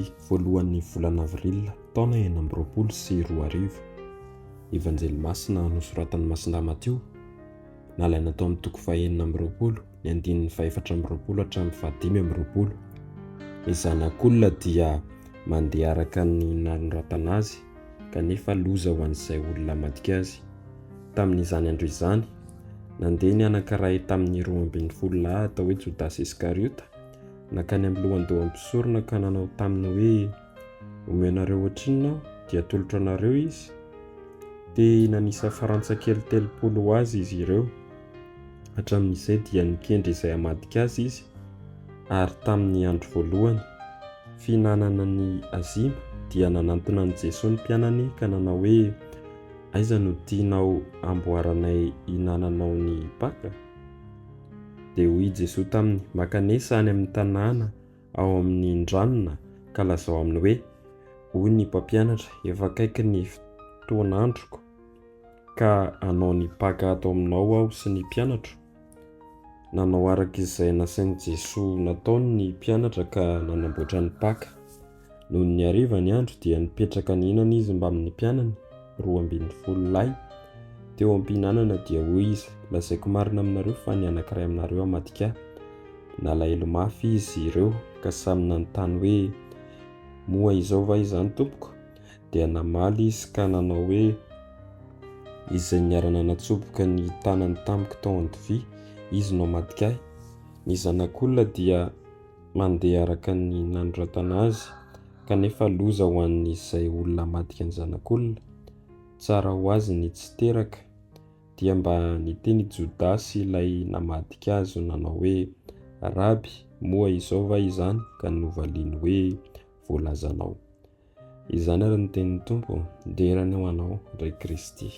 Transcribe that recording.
Alarobia voalohan'ny volana Avril taona 2026. Evanjely Masina nosoratan'i Masindahy Matio, nalaina tao amin'ny toko faha-26, ny andininy faha-24 hatramin'ny faha-25. Ny Zanak'olona dia mandeha araka ny nanoratana azy, kanefa loza ho an'izay olona hamadika azy. Tamin'izany andro izany, nandeha ny anankiray tamin'ny 12 lahy atao hoe Jodasy Iskariota, nankany amin'ny lohandohan'ny mpisorona ka nanao taminy hoe, Omenareo ohatrinona aho, dia atolotro anareo izy? Te nanisa farantsa kely 30 ho azy izy ireo. Hatramin'izay dia nikendry izay hamadika azy izy, ary tamin'ny andro voalohany fihinanana ny azima, dia nanantona an'i Jesoa ny mpianany ka nanao hoe, Aiza no tianao hamboaranay hihinananao ny Paka? Dia hoy i Jesoa taminy, Mankanesa any amin'ny tanàna ao amin'ny indranona ka lazao aminy hoe, Hoy ny Mpampianatra, Efa akaiky ny fotoan'androko, ka hanao ny Paka ato aminao aho sy ny mpianatro. Nanao araka izay nasain'i Jesoa nataony ny mpianatra ka nanamboatra ny Paka. Nony nihariva ny andro dia nipetraka nihinana izy mbamin'ny mpianany, 12 lahy. Teo am-pihinanana dia hoy izy, Lazaiko marina aminareo fa ny anankiray aminareo hamadika ahy. Nalahelo mafy izy ireo ka samy nanontany hoe, Moa izao va izany, Tompoko? Dia namaly izy ka nanao hoe, Izay niara-nanatsoboka ny tanany tamiko tao an-dovia, izy no hamadika ahy. Ny Zanak'olona dia mandeha araka ny nanoratana azy, kanefa loza ho an'izay olona hamadika ny Zanak'olona. Tsara ho azy ny tsy teraka. Dia mba niteny i Jodasy ilay namadika azy nanao hoe, Raby, moa izao va izany? Ka novaliany hoe, Voalazanao. Izany ary ny tenin'ny Tompo, dera ny ho Anao, ry Kristy.